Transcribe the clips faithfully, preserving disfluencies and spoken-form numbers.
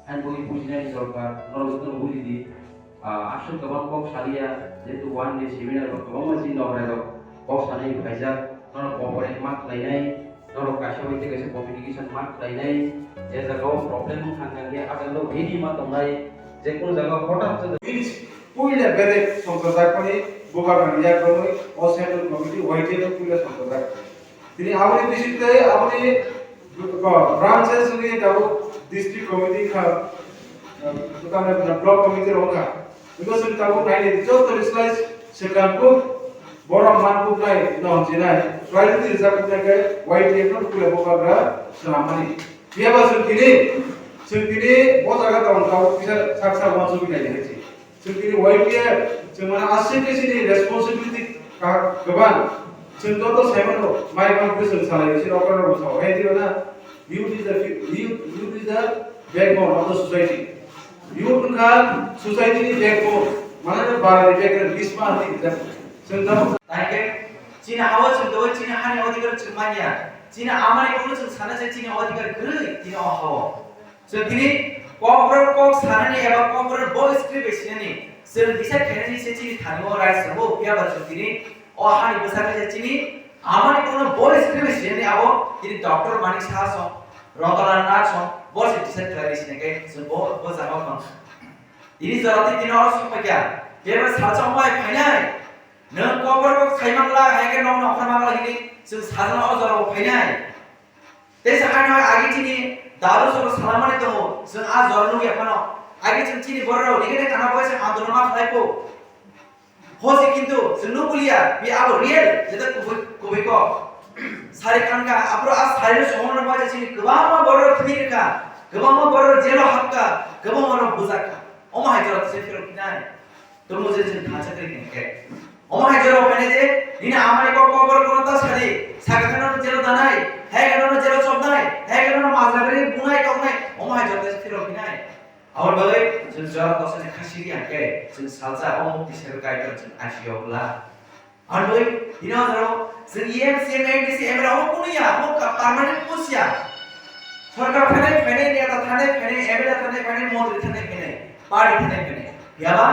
Ang bui bujinani dorkar, norok jotono bujidi. Ah, aswk kwbang kok saliya, jehetu one day seminar ba kwbangma chini nokrairok kok sanai phaijak, norok cooperate ma khlainai, norok kaisa bai tei kaisa communication ma khlainai, je jagao problem wngkha hwnkhe a jagao ready ma tongnai, je kunu jagao hotat se Means, puila bedek songchajak mani bubagrani yak romwi o central committee Y T F no puila songchajak. Tini aboni bisingtwi aboni, o, branches ni tabuk district committee kha, o, tamni block committee rok kha. Because chwng tabuk naidi joto rwchwlai swkang kuk borok man kuk nai no hwnjinai priority rijak kuk nai khe Y T F no puila bubagra swnammani. Phiya ba chwng tini, chwng tini bo jaga tong tabuk kisa sak sak uansugwi nai hai se. Chwng tini Y T F, chwng mane aswk khe chini responsibility ka-, kwbang. Chwng joto sai mano, mai bang khe chwng salai, chini okra rok sao. Hai diba na, youth is the fu-, youth, youth is the backbone of the society. Youth wngkha society ni backbone. Mane bara ni backbone, bisma ni backbone. Chwng joto Tangkhe chini hawa chwng tongwi chini hani odhikar chwng manya. Chini amani kokno chwng sana se chini odhikar kwrwi tini o hawa. Chwng tini kokborok kok sanani eba kokborok bo script bai sinani chwng decide khainani se chini thani o rights tongo, phiya ba chwng tini o hani bwsakhe se chini amani kokno bo script bai sinani abo tini Doctor Manik Saha song, Ratan Lal Nath song, bo se decide khlainai sinai khe chwng bo, bo jaga o mangkha. Tini jora twi tini oro sokphaikha, bebak salsa wngmai phainai. Nwng kokborok kok sai mangla, hai khe nokno okhar mangla hini chwng sajana o jorao phainai. Tei sa haino agi chini daru soro salamani tongo, chwng a jora nukya phano. Agi chwng chini bororok nigene kana boysa andolon ma khlai kho. Hosi kintu chwng nukliya, bi abo real, jeta kubui, kubui kok. Sari khanka, aphuru a sarino somono boysa chini kwbangma bororok thwi rwkha, kwbangma bororok jelo hapkha, kwbangma bororok bujakha. Omo hai jora tise phirok phinai. Tomo je chwng thansa tei hwnkhe. Omo hai jora phainai je, nini amani kok kokborok kono ta sadi, saka kheno jero danai, hai kheno jero chopnai, hai kheno majra beri bunai toknai, omo hai jora tise phirok phinai. Aboni bagwi chwng jora kosa ni khasi ri hwnkhe, chwng salsa o mukti sero kaitor chwng I C U o bwla. Aboni bagwi tini o jora chwng E M, C M, M D C, M L A o kunu ya, omo ka-, permanent post ya. Sorkar phainai phainai, neta thanai phainai, M L A thanai phainai, montri thanai phainai, party thanai phainai. Phiya ba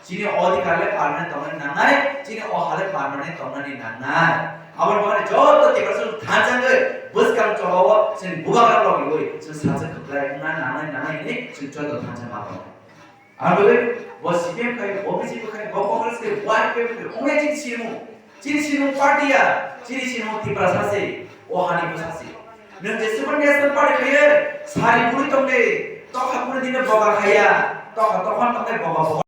chini odhikar le permanent tongnani nangnai, chini o ha le permanent tongnani nangnai. Aboni bagwi joto Tiprasa thansa wngwi bwskang cholo o chini bubagra logi wi chwng salsa kwplai wngna nangnai nangnai hinwi chwng joto thansa ma tongo. Ang bagwi bo C P M khai, bo B J P khai, bo Congress khai, bo I P F khai, ongya chini sinimung. Chini sinimung party ya, chini sinimung Tiprasa se, o hani bwsa se. Nwng jeswkma national party khaiwi sari bwrwi tongdi, tokha bwrwi dino boga khaiya, tokha tokha tongdi boga boga.